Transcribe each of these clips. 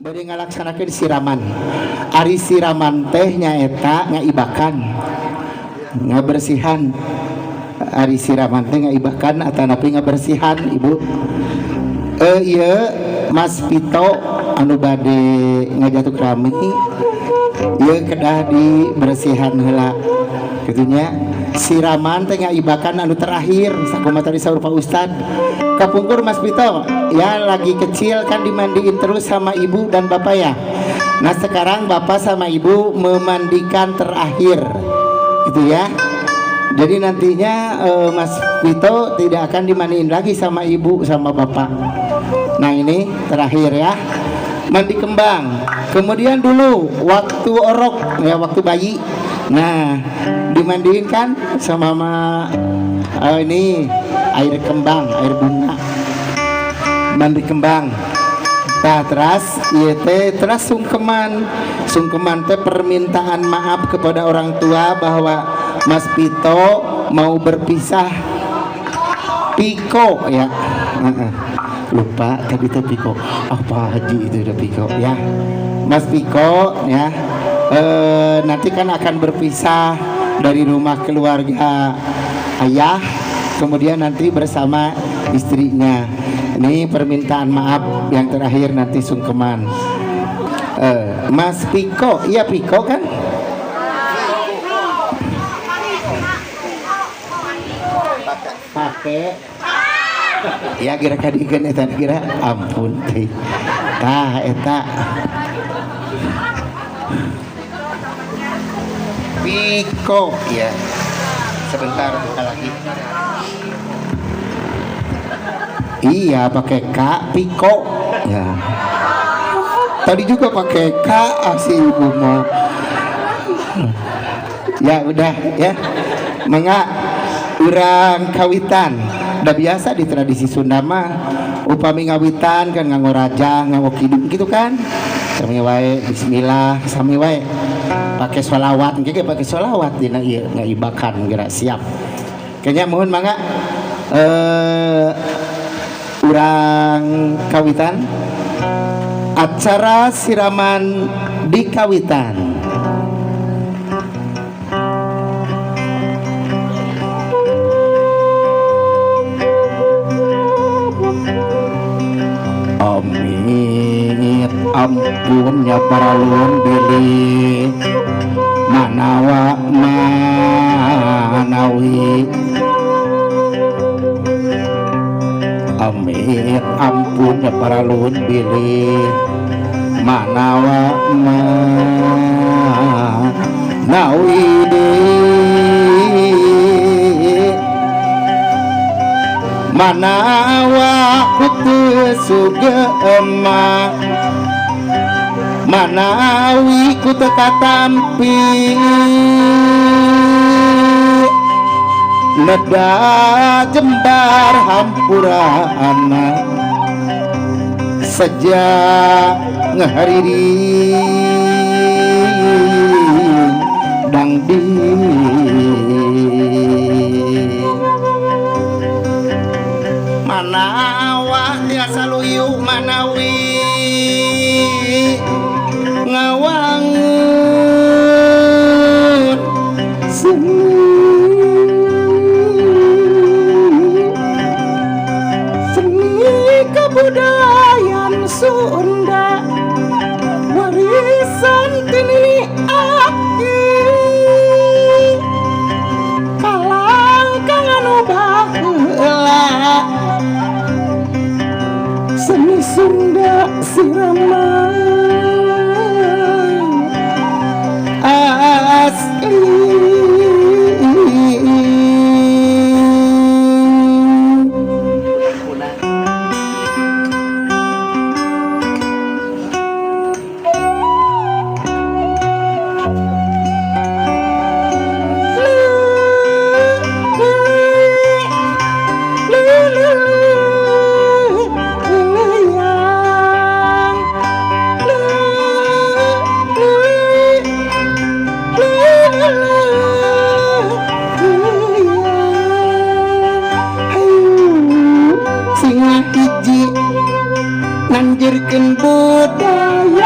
Bade ngalaksanakeun siraman. Ari siraman teh nyaeta ngaibakan, ngabersihan. Ari siraman teh ngaibakan atanapi ngabersihan, Ibu. Ieu Mas Pito anu bade ngajatuk rami ieu kedah dibersihan heula kitu nya. Siraman teh ngaibakan anu terakhir sakumaha tadi saur Pak Ustad. Kapungkur Mas Pito ya lagi kecil kan dimandiin terus sama ibu dan bapak ya. Nah, sekarang bapak sama ibu memandikan terakhir gitu ya. Jadi nantinya Mas Pito tidak akan dimandiin lagi sama ibu sama bapak. Nah, ini terakhir ya, mandi kembang. Kemudian dulu waktu orok ya, waktu bayi, nah dimandiin kan sama ini air kembang, air bunga, mandi kembang. Nah, terus ieu teh terus sungkeman. Sungkeman teh permintaan maaf kepada orang tua bahwa Mas Pito mau berpisah. Piko ya. Heeh. Lupa tadi teh Piko. Apa haji itu udah Piko ya. Mas Piko ya. Nanti kan akan berpisah dari rumah keluarga ayah, kemudian nanti bersama istrinya. Ini permintaan maaf yang terakhir, nanti sungkeman. Mas Piko, iya Piko kan? Pakai ya kira kadikeun eta kira ampun teh. Tah eta. Piko ya. Sebentar, buka lagi. Iya, pakai K, Piko ya. Tadi juga pakai K, si ibu mah. Ya udah ya. Mangga urang kawitan. Udah biasa di tradisi Sunda mah upami ngawitan kan nganggo rajang, nganggo kidung gitu kan. Sami wae bismillah, sami wae pakai sholawat, engke pakai sholawat dina ieu ngaibakan geura siap. Kayaknya mohon mangga urang kawitan acara siraman di kawitan. Amit ampun ya paralun bilih manawa manawi. Amit ampun ya paralun bilih manawa manawi. Manawa ku teu sugema, manawi ku teu katampi neda jembar hampurana sejak ngahariri dangdi. Manawa tiasa luyu manawi ngawangun seni seni kebudayaan Sunda warisan tini aki kalangkang anu baheula seni Sunda siraman asli. Sing hiji nanjurkeun budaya.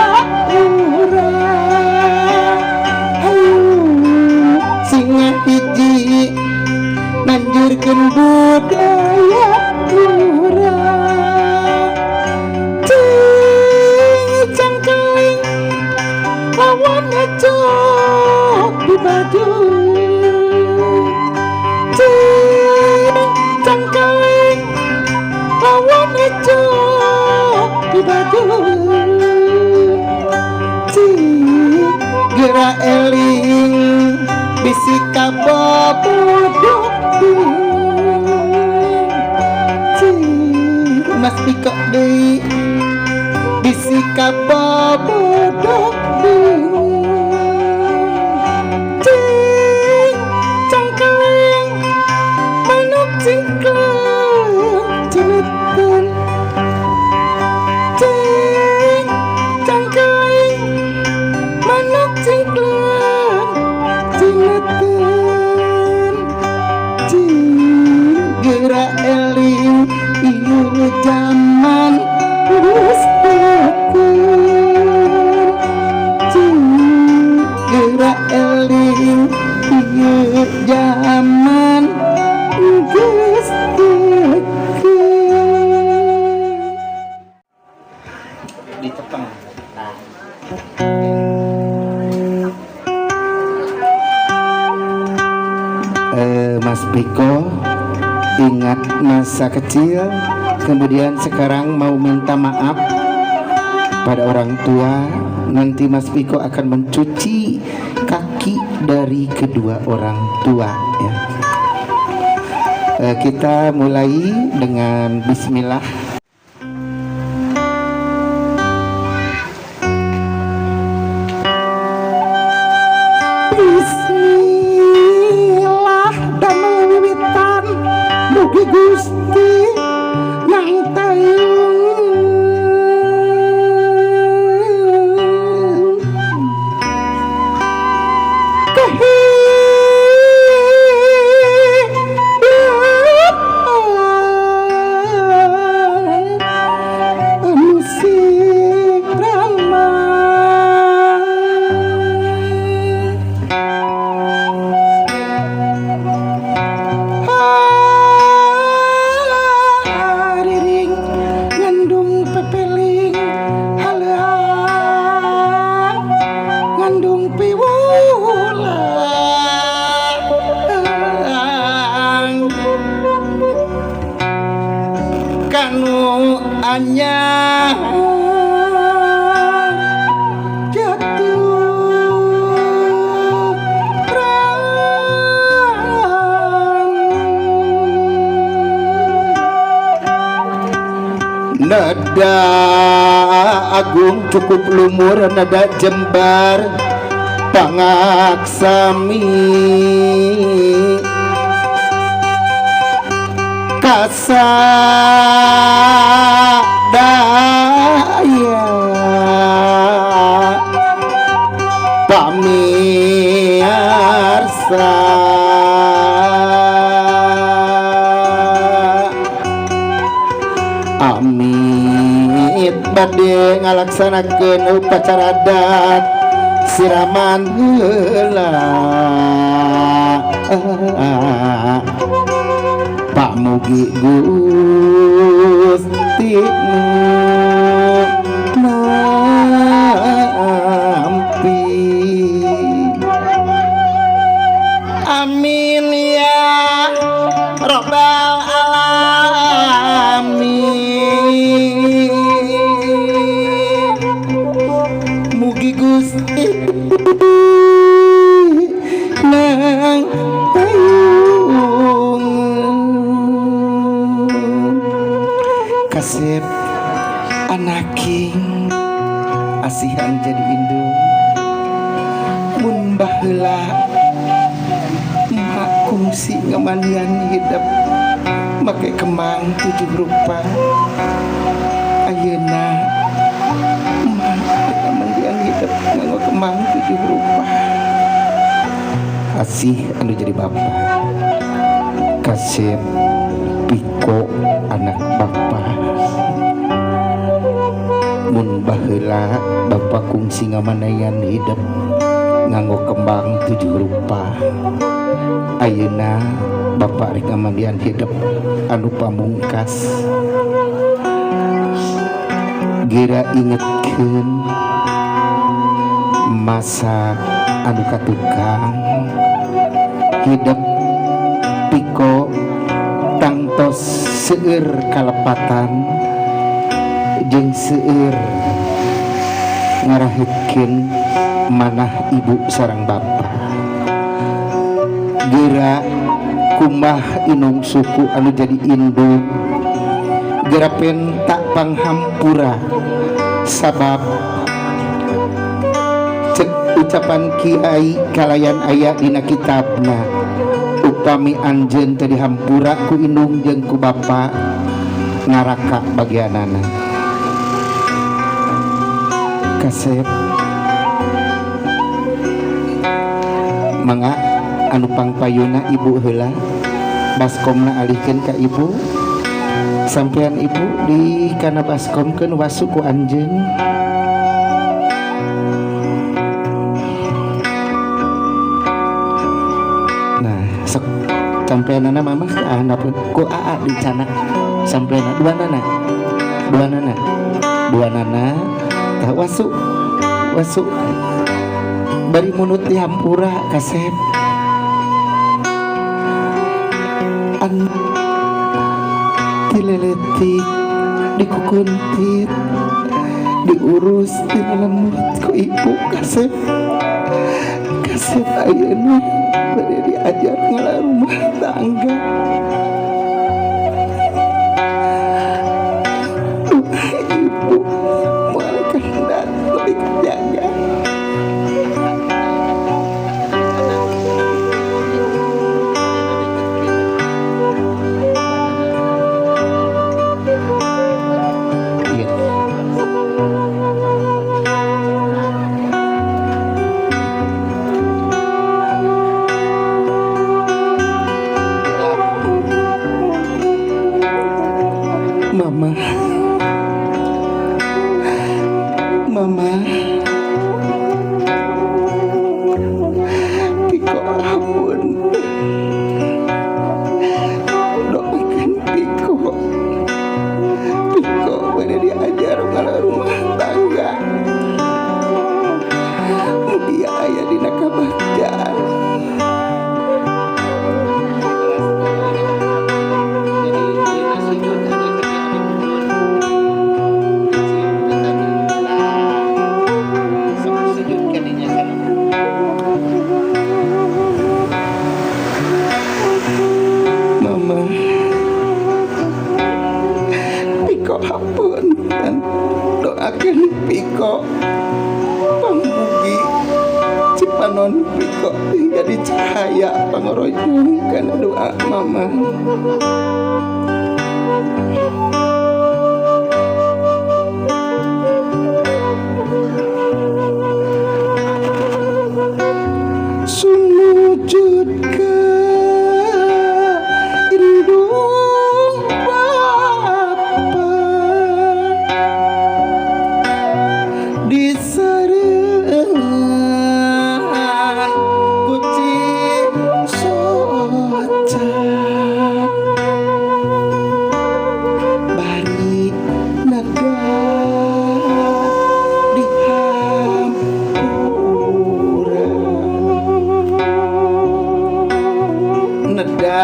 Baju cing cangkeling lawan ejo di baju cing geura eling bisi kabobodo cing Mas Piko deui bisi kabobodo cing cangkeling manuk cingkleung cineten cing cangkeling manuk cingkleung cineten cing geura eling ieu jaman geus teukeun cing geura eling ieu jaman geus teukeun. Ditepang. Nah. Mas Piko ingat masa kecil, kemudian sekarang mau minta maaf pada orang tua. Nanti Mas Piko akan mencuci kaki dari kedua orang tua ya. Kita mulai dengan bismillah. Bismillah damel wiwitan mugi Gusti nang tayung kehidupan anu sirama. Hariring ngandung pepeling haleuang ngandung piwulang Kanu anyar jatuh ran. Nada agung cukup lumur nada jembar pangaksami kasadaya pamiarsa. Amit bade ngalaksanakeun upacara adat siraman heula pamugi Gusti nu nampi. Amin ya robbal alamin. Mugi Gusti nang payung Kasep anaking asihan jadi indung mun baheula emak kungsi ngamandian hidep make kembang tujuh rupa, ayeuna emak ngamandian hidep nganggo kembang tujuh rupa. Asih anu jadi bapak kasep Piko anak bapak mun baheula bapak kungsi ngamandian hidep nganggo kembang tujuh rupa, ayeuna bapak rek ngamandian hidep anu pamungkas. Geura ingetkeun masa anu katukang hidep Piko tangtos seueur kalepatan jeung seueur ngarahitkeun manah ibu sareng bapa. Geura kumbah inung suku anu jadi indung, geura penta panghampura sabab cek ucapan kiai kalayan aya dina kitabna, upami anjeun teu dihampura ku indung jeung ku bapa ngaraka bagianana. Kasep mangga anu pangpayuna ibu heula, baskomna alihkeun ka ibu. Sampean ibu di kana baskomkeun wasu ku anjeun. Nah, sok sampeanana mamah kahandapun ku aa di cana. Sampeanana dua nana. Dua nana. Dua nana tah wasu. Wasu bari munut dihampura kasep. An tileletik dikukuntit diurus dilemut ku ibu kasep. Kasep ayeuna bade diajar ngala rumah tangga. Ibu moal kendat lebih jaga. Mama, mama, Piko ampun, doakan Piko, Piko pada diajar malah rumah tangga, mugia aya dina kabagjaan. Mama, Piko hapunten, doakan Piko pangmugi cipanon Piko hingga di cahaya pangorojong kana doa mama. Sumujud ka indung bapa disarean kucing soca bari naga dihampura neda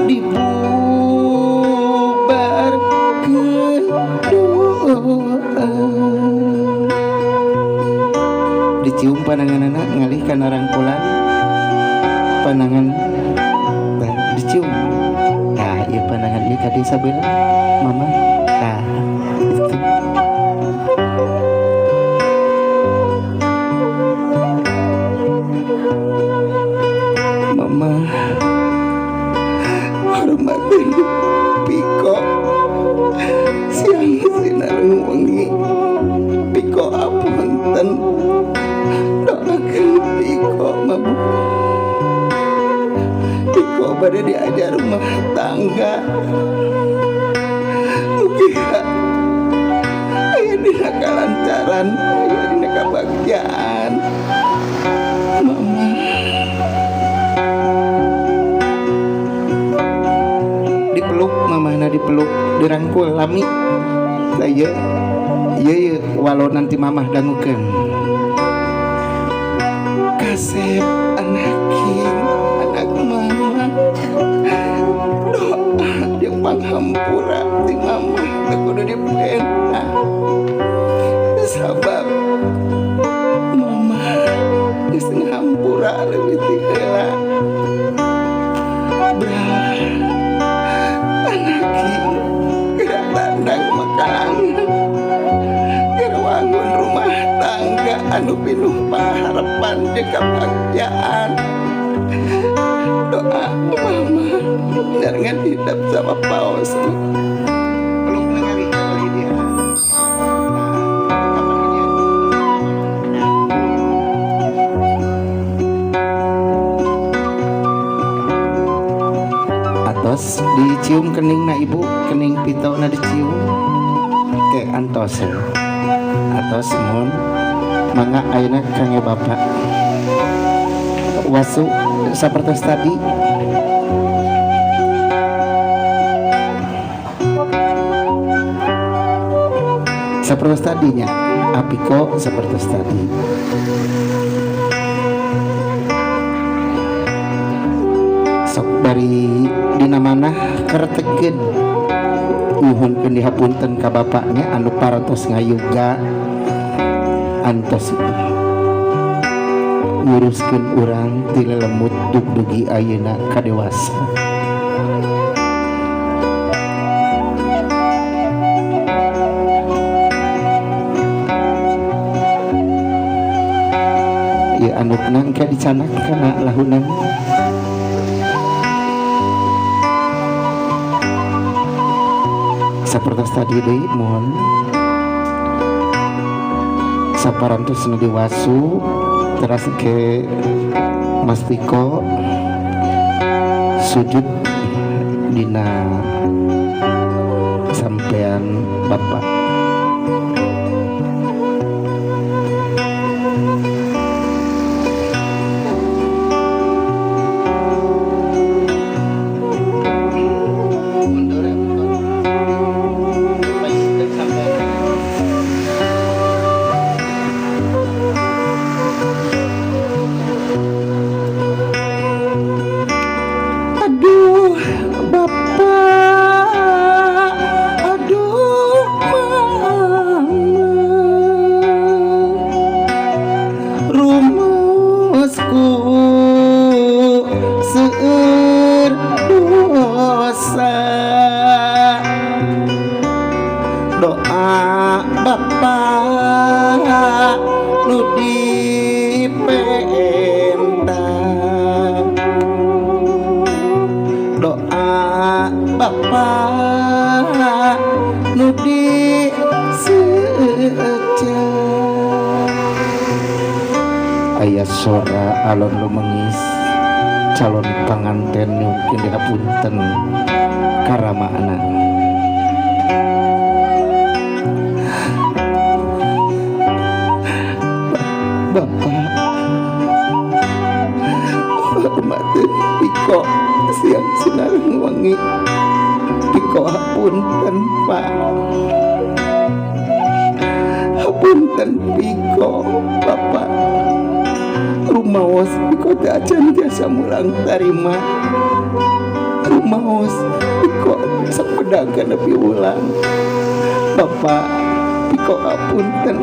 dibubarkeun doa. Dicium pananganana ngalih kana rangkulan panangan dicium. Tah ieu panangan ieu ka desa beula mama. Tah itu. Mama hormatin Piko siang sinareng wengi. Piko apunten, doakan Piko mama. Piko bade diajar rumah tangga, mugia aya dina kalancaran, aya dina kabagjaan. Mama dipeluk, mamahna dipeluk, dirangkul lami. Tah ieu ieu walau nanti mamah dangukeun. Kasep anak king, anak mama. Doa jeung panghampura ti mama teu kudu dipenta. Sabab mama geus ngahampura leuwih ti heula. Brah, anak king geura tandang makalangan, geura wangun rumah tangga anu pinuh pangharapan jeung kabahagiaan. Doa mama nyarengan hidup sama paos. Peluk ningali kali dia. Nah, kapan dia? Atos dicium kening na ibu, kening Pito na dicium. Oke, antos ya. Atos mohon mangga ayeuna kangge bapak. Wasu sapertos tadi. Sapertos tadinya, Apiko sapertos tadi. Sok bari dina manah keretekeun nyuhunkeun dihapunten ka bapaknya anu parantos ngayuga antos nguruskeun urang ti lelemut dugdugi ayeuna ka dewasa. Ieu andukna engke dicanak kana lahunan. Sapertos tadi deui mohon saparantos nu diwasu teras ke Mas Piko sujud dina sampean bapak. Mundur ya, mundur. Sampai. Aduh bapak, aduh mama, rumusku seueur dosa. Doa bapak nu dipenta, doa bapak nu diseja. Aya sora alon lumengis calon panganten nyungkeun dihapunten karamaana. Bapak hormatin Piko siang sinareng wengi. Piko hapunten Pak, hapunten Piko Bapak. Rumaos Piko teh acan tiasa mulang tarima. Rumaos Piko sapedagan nepi ulang. Bapak Piko hapunten.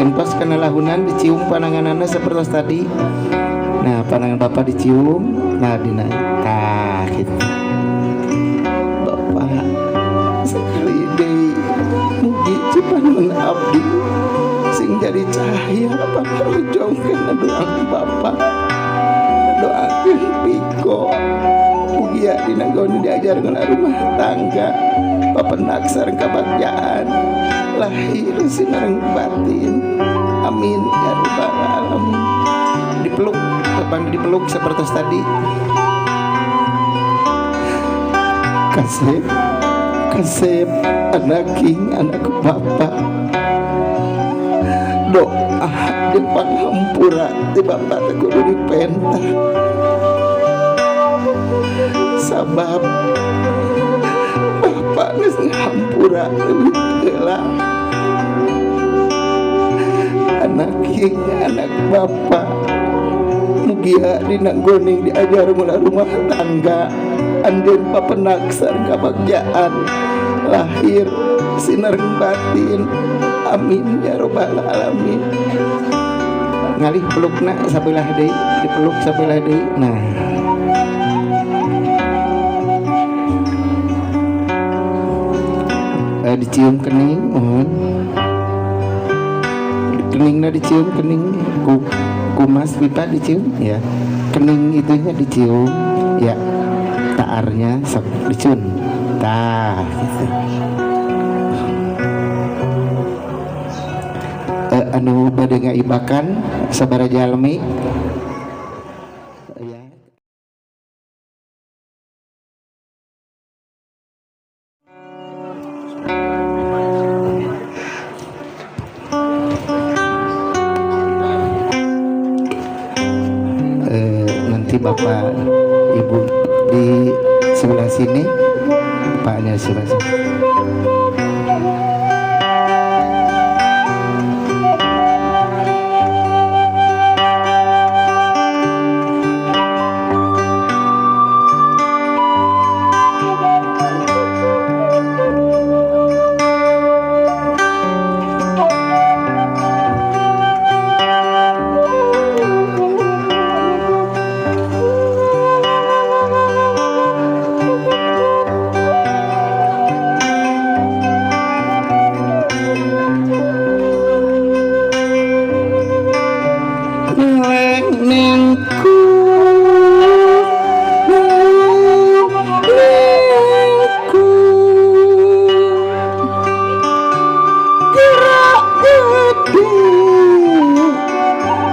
Gentos kana lahunan dicium pananganana sapertos tadi. Nah, panangan bapak dicium, nah dina tah gitu. Bapak sekali deui mugi cipanun abdi sing jadi cahaya pangrojongkeun doa bapak, doakeun Piko mugi dina gaun diajar ngala rumah tangga bapenak sareng kabagjaan lahir sinareng batin. Amin ya rabbal alamin. Dipeluk, bang dipeluk seperti tadi. Kasep, kasep anak king, anak bapak. Doa di panghampura di bapak teh kudu dipenta. Sabab bapak geus ngahampura leuwih heula. Anak king, anak bapak. Bahagia dina goning diajar mula rumah tangga anjeun papenak sareng kabagjaan lahir sinareng batin. Amin ya robbal alamin. Ngalih pelukna sabelah deui, dipeluk sabelah deui. Nah, dicium kening, mohon keningna dicium, kening ku Mas Pipa dicium ya, kening itunya dicium ya, taarnya sok dicium tah gitu. Anu bade ngaibakan sabaraha jalmi ya. Nanti bapak ibu di sebelah sini, bapaknya sebelah sini.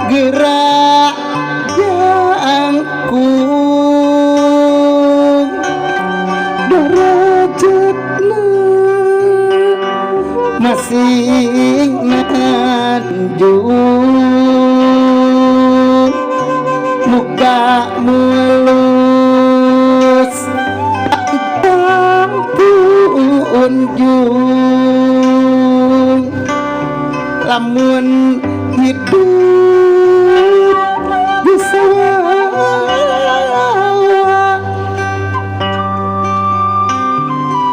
Gerak jangkung darajatna masing nanjung muka mulus tunjung lamun hidup bisa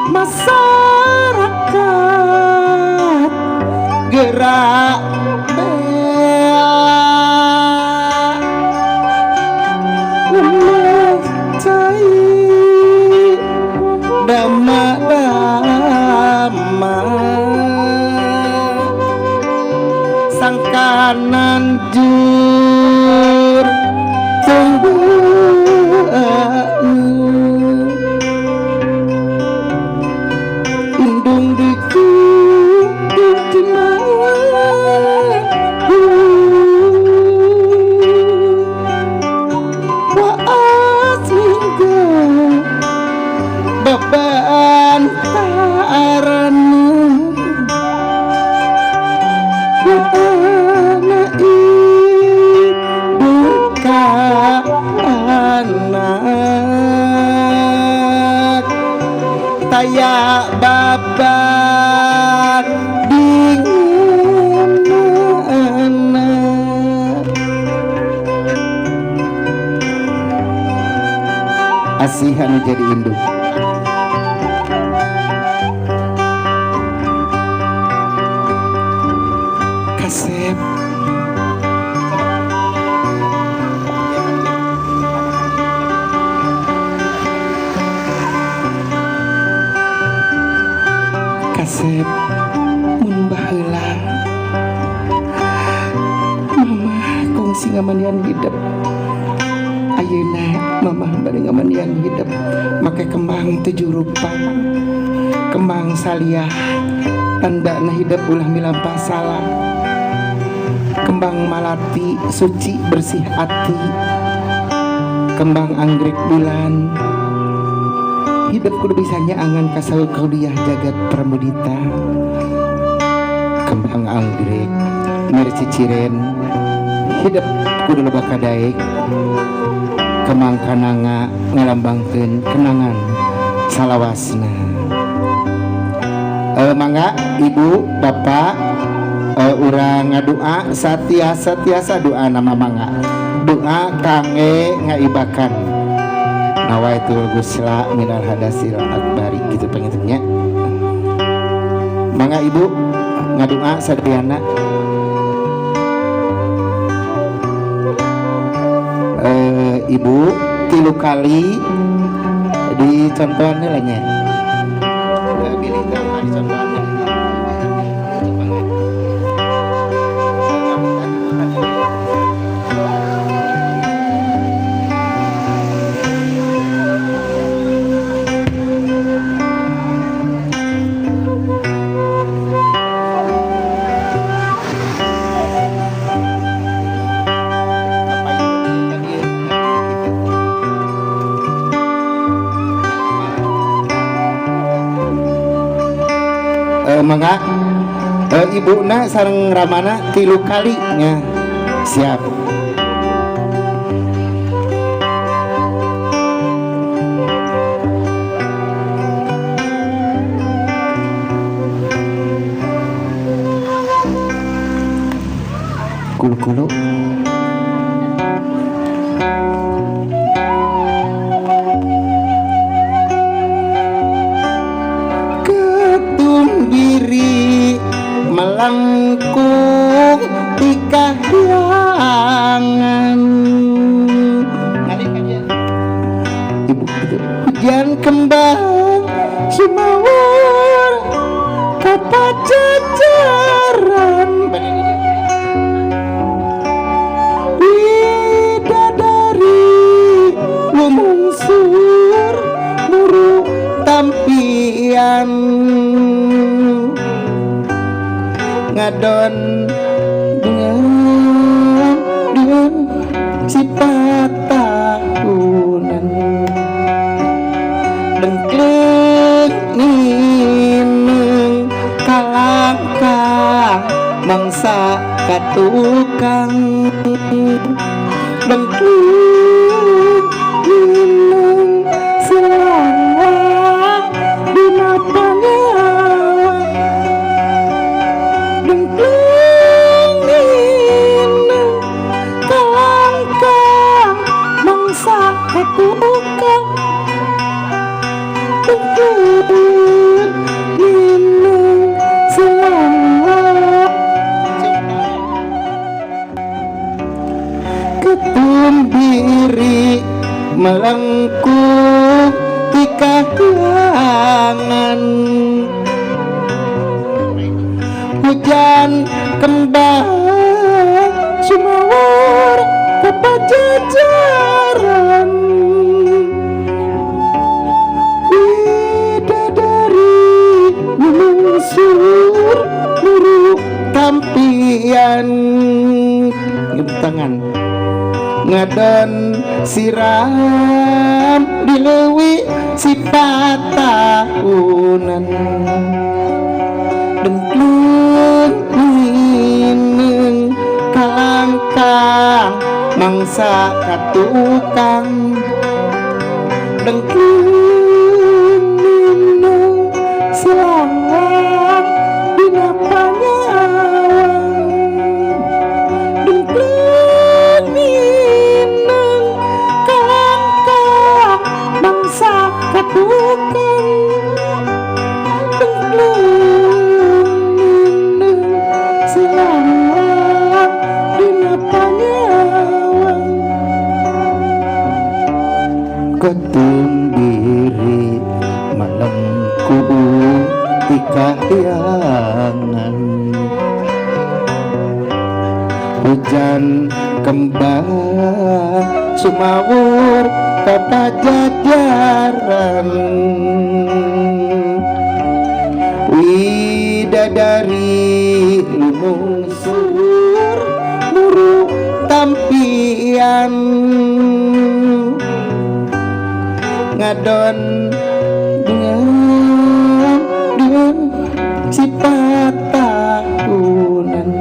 masyarakat gerak bela lemah cair dama dama sangkanan jur tunggu indung taya babat dingin anak asih anu jadi induk. Kasep kasep mun baheula mamah kungsi ngamandian hidep, ayeuna mamah bade ngamandian hidep make kembang 7 rupa, kembang saliah tandana hidep ulah milampah salah, kembang malati suci bersih hati, kembang anggrek bulan hidup kudu bisanya angan kasau kauliah jagat pramudita, kembang anggrek merciciren hidup kudu loba kadaek, kembang kananga ngalambangkeun kenangan salawasna. Mangga ibu bapak urang ngadua satiasa-tiasa doa nama mangga. Doa kangge ngaibakan nawaitul gusla minal hadasil akbari gitu pangitunya. Mangga ibu ngadoa sadayana. Ibu 3 kali dicontohan lah nya. Mangga ibuna sareng ramana 3 kali nya. Siap. Kulu-kulu. Diri melengkung di kahyangan. Ibu gitu. Hujan kembang sumawar kapajajaran. Bidadari lumungsur muru tampian. Ngadon dengan sifat tahunan dengkleng nineng kalangkah mangsa katukang dengkleng nineng selawang dina panyawang dengkleng nineng kalangkah mangsa katukang dengkleng nineng selawang ketum diri melengkung di kahyangan. Hujan kembang sumawar kepajajaran. Bidadari lumungsur muru tampian. Tangan ngadon siram dileuwi sifat tahunan dengkleng nineng kalangkah mangsa katukang dengkleng nineng selawang dina panyawang dengkleng nineng kalangkah mangsa katukang dengkleng nineng selawang dina panyawang. Ketum diri melengkung di kahyangan. Hujan kembang sumawur kapajajaran. Widadari lumungsur muru tampian. Ngadon dengan sifat tahunan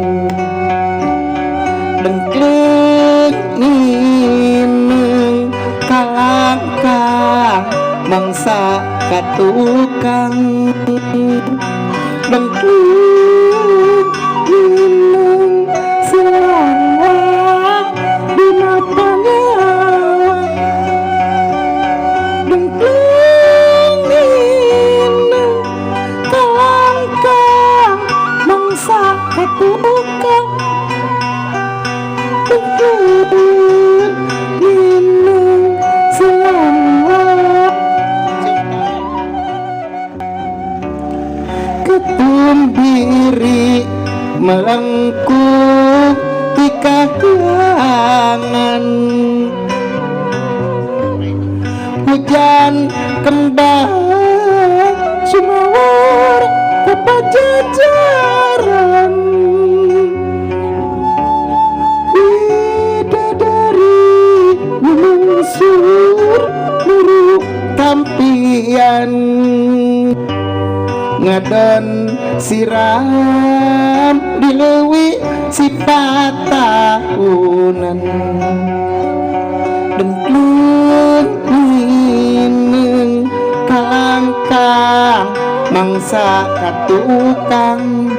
dengkleng nineng kalangkah mangsa katukang dengkleng nineng selawang dina. Hujan kembang sumawur ka Pajajaran. Widadari lungsur muru tampian, ngadon siram di leuwi sipatahunan. Dengklung nineung kalangkang mangsa katukang.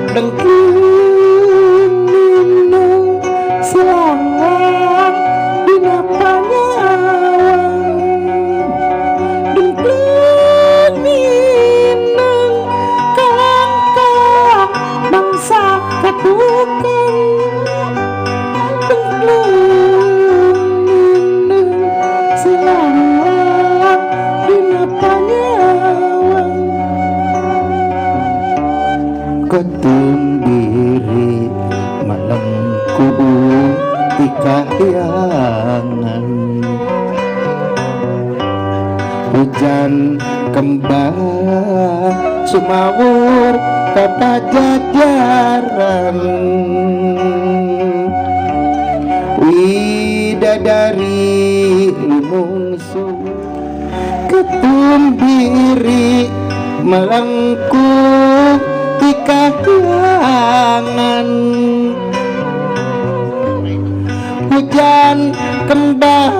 Dengklung nineung silanglang dina panyawang. Dengklung nineung kalangkang mangsa katukang. Dengklung nineung silanglang dina panyawang. Ketum biri malengkung ti kahyangan. Hujan kembang sumawur ka Pajajaran. Widadari lumungsur. Ketum biri melengkung ti kahyangan. Hujan kembang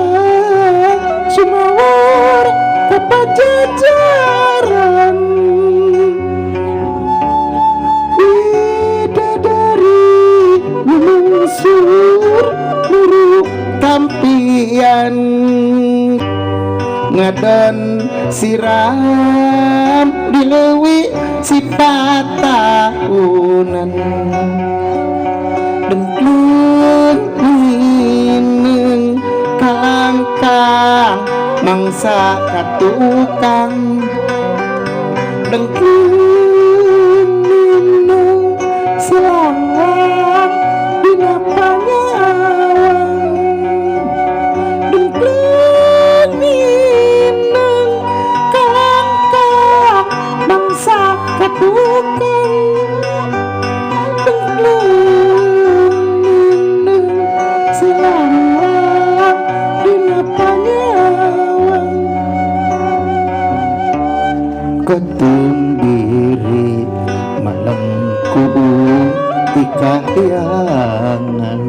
sumawur ka Pajajaran. Widadari lungsur muru tampian, ngadon siram di leuwi sipatahunan. Dengklung nineung kalangkang mangsa katukang. Dengklung nineung silanglang dina panyawang. Dengklung nineung kalangkang mangsa katukang. Dengklung nineung silanglang dina panyawang. Ketum biri malengkung ti kahyangan.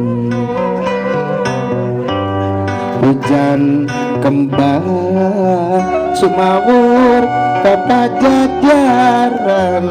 Hujan kembang sumawur ka Pajajaran.